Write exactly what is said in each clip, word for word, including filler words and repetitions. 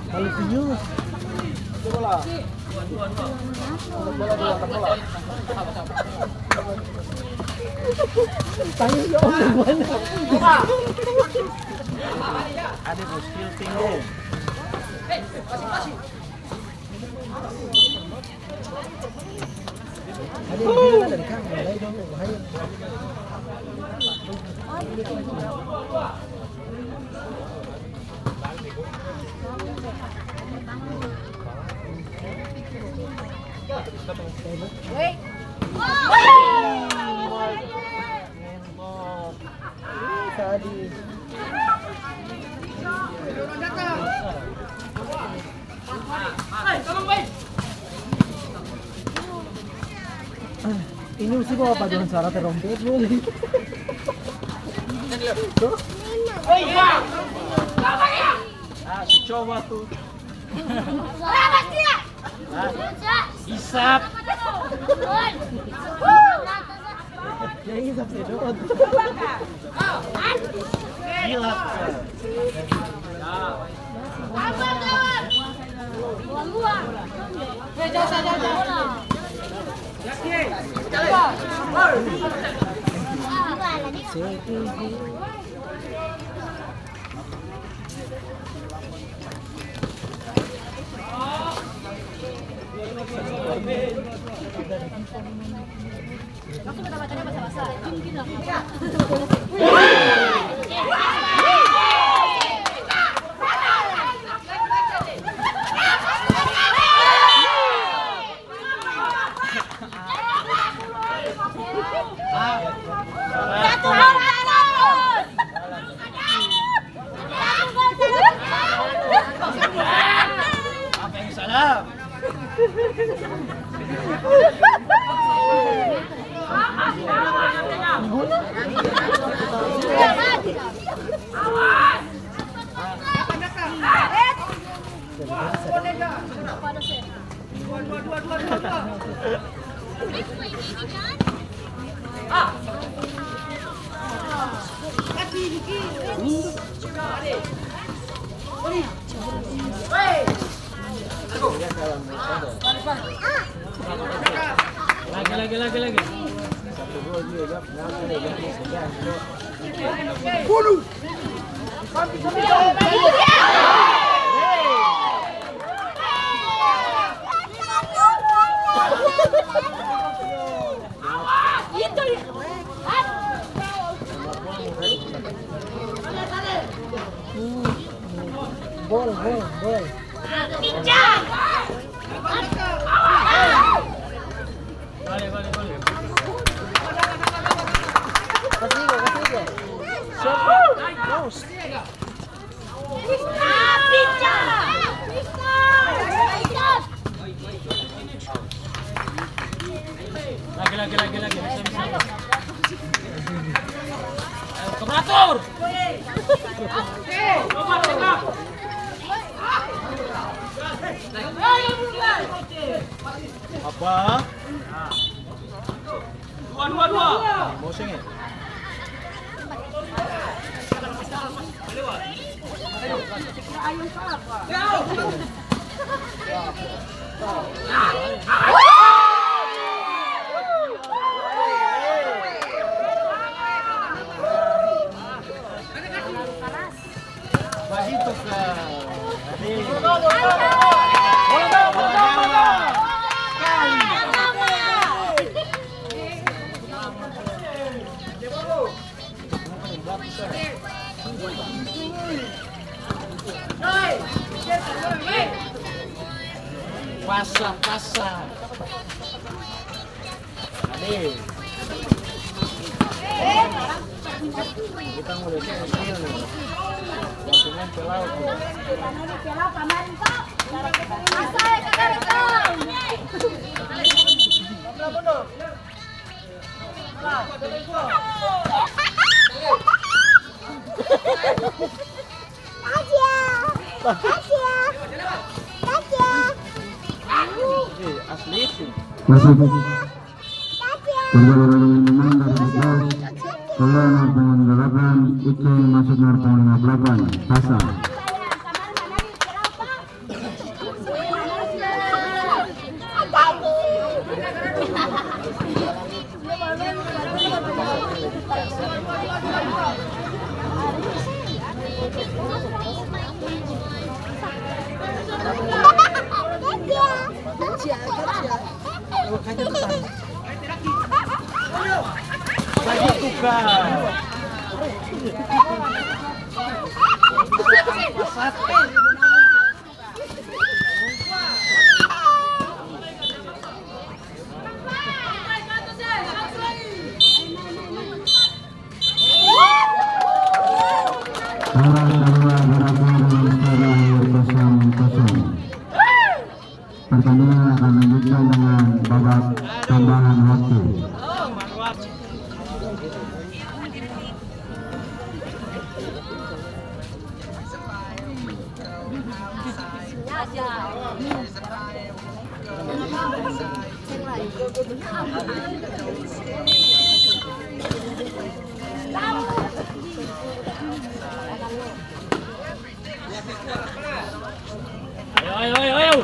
Kalau serius. Tanya ya Allah, mana? Ada bos, skill tinggi. Ada yang bilang dari kang, mulai dong, bahaya. Weh. Ngentot. Ih, sadis. Ini mesti bawa paduan suara terompet nih. Ah, su coba tuh. Hah? Isap. Ya, isap sedot. Gila. Apa yang salah? Lagi, lagi, lagi, lagi. Gol, gol, gol. Bale, bale, bale. Kasih gua, kasih gua. Siapa? Close. Lagi, lagi, lagi, lagi. Bisa, bisa. Ayo, ke beratur. Coba, coba. Apa? Dua, dua, dua. Boseng ya? Bagitu ka. Bola dalam, bola dalam, bola dalam. Kali. Pasa, pasa. Ade. Kita mulai kecil nih. Yang cuman pelaut nih. Eh, asli itu. Masuk. Nomor punggung delapan, Iceng masuk nomor punggung lima puluh delapan, Pasang. Orang kedua berakhir dengan skor akhir kosong kosong. Pertandingan akan lanjutkan dengan babak tambahan waktu. Ayo, ayo, ayo, ayo.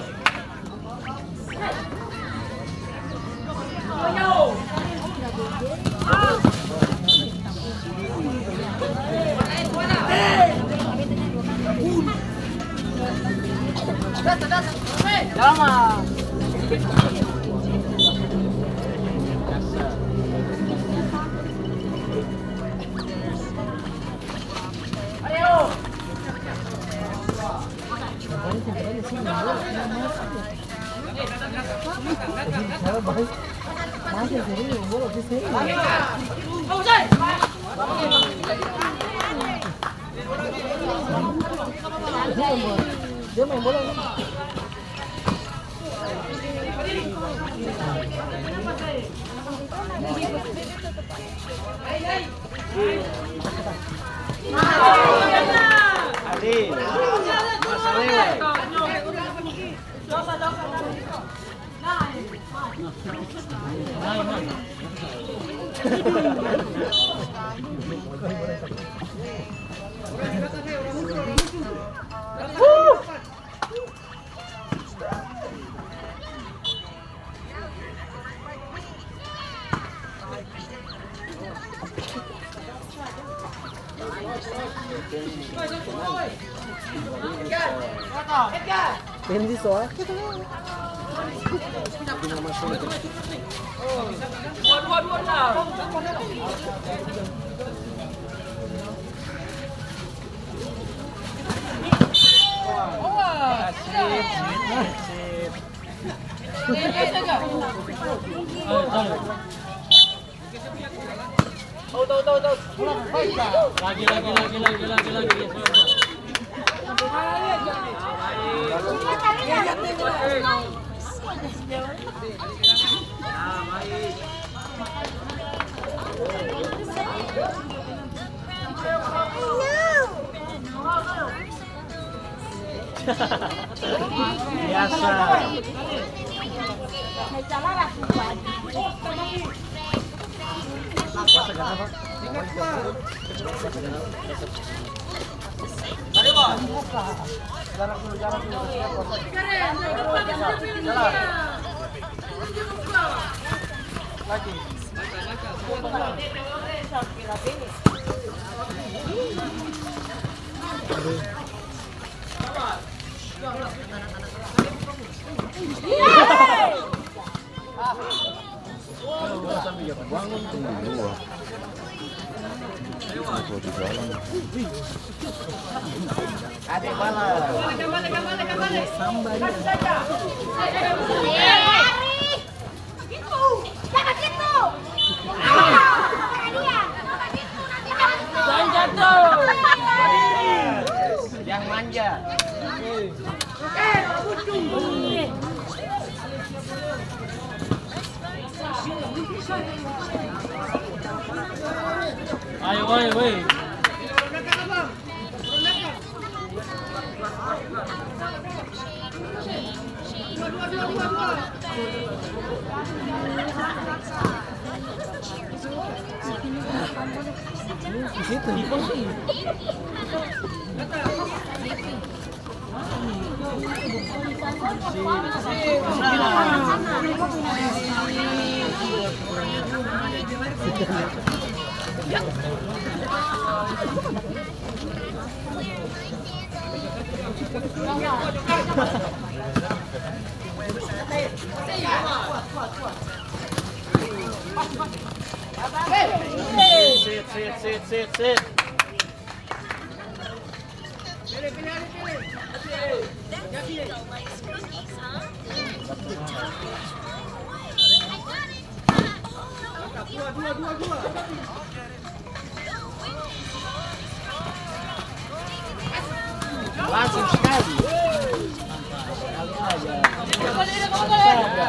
Lagi, lagi, lagi. Biasa. Yang manja. Ayo, ayo, ayo. Sit, sit, sit, sit, sit. Langsung sekali. Sekali aja.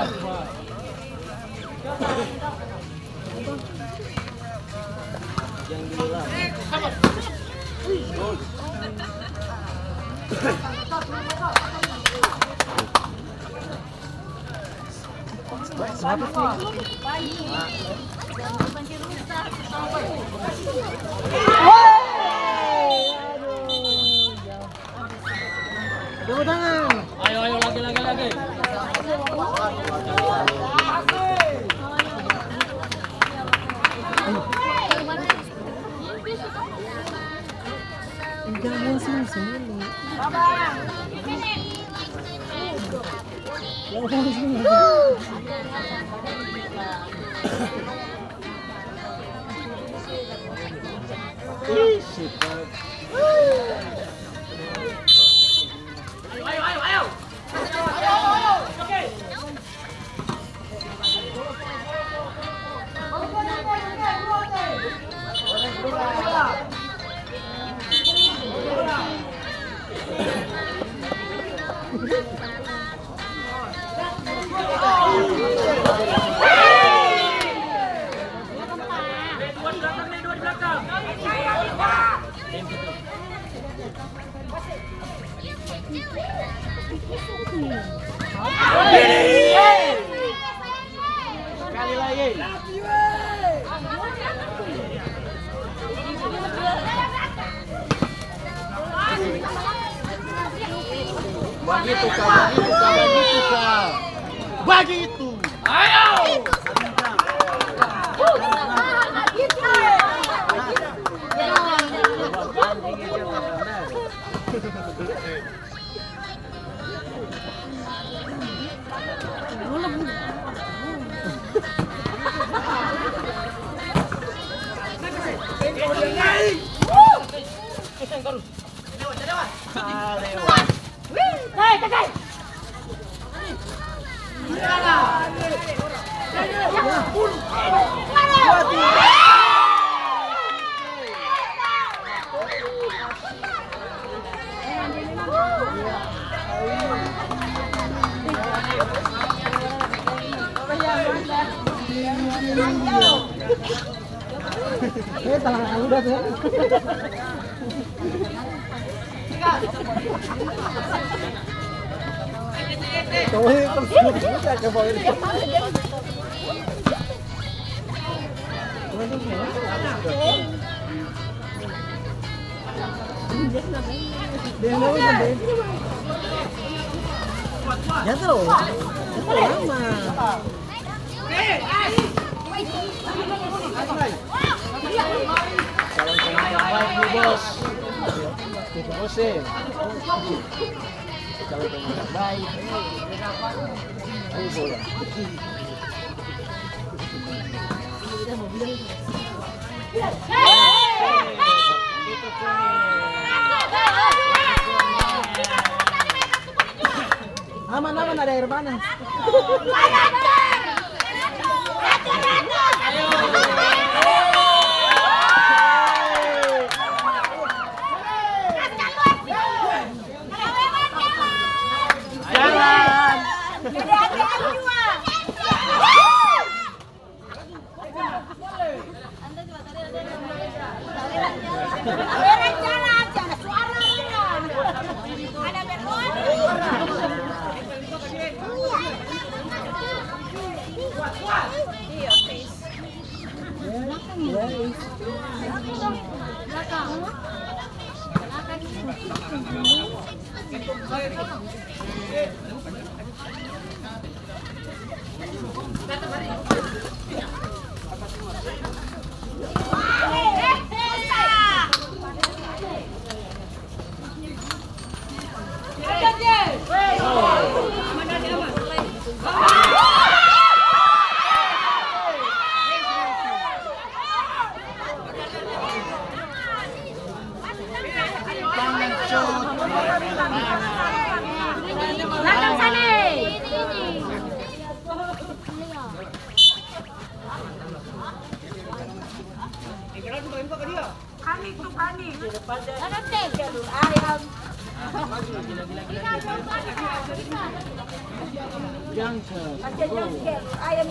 Tepuk tangan. Ayo, ayo, lagi, lagi, lagi. Jangan bosan sini. Jangan bosan. Ih, shit. Sekali lagi. Bagitu ka, bagitu ka, bagitu ka. Bagitu. Ayo. Jatuh, jatuh lama. Calon pemain terbaik nih, Bos. Itu, Bos, eh. Calon pemain terbaik. Oh, bola. Aman, aman, ada air panas. Jalan. Panik tu, panik. Ayam. Ayam.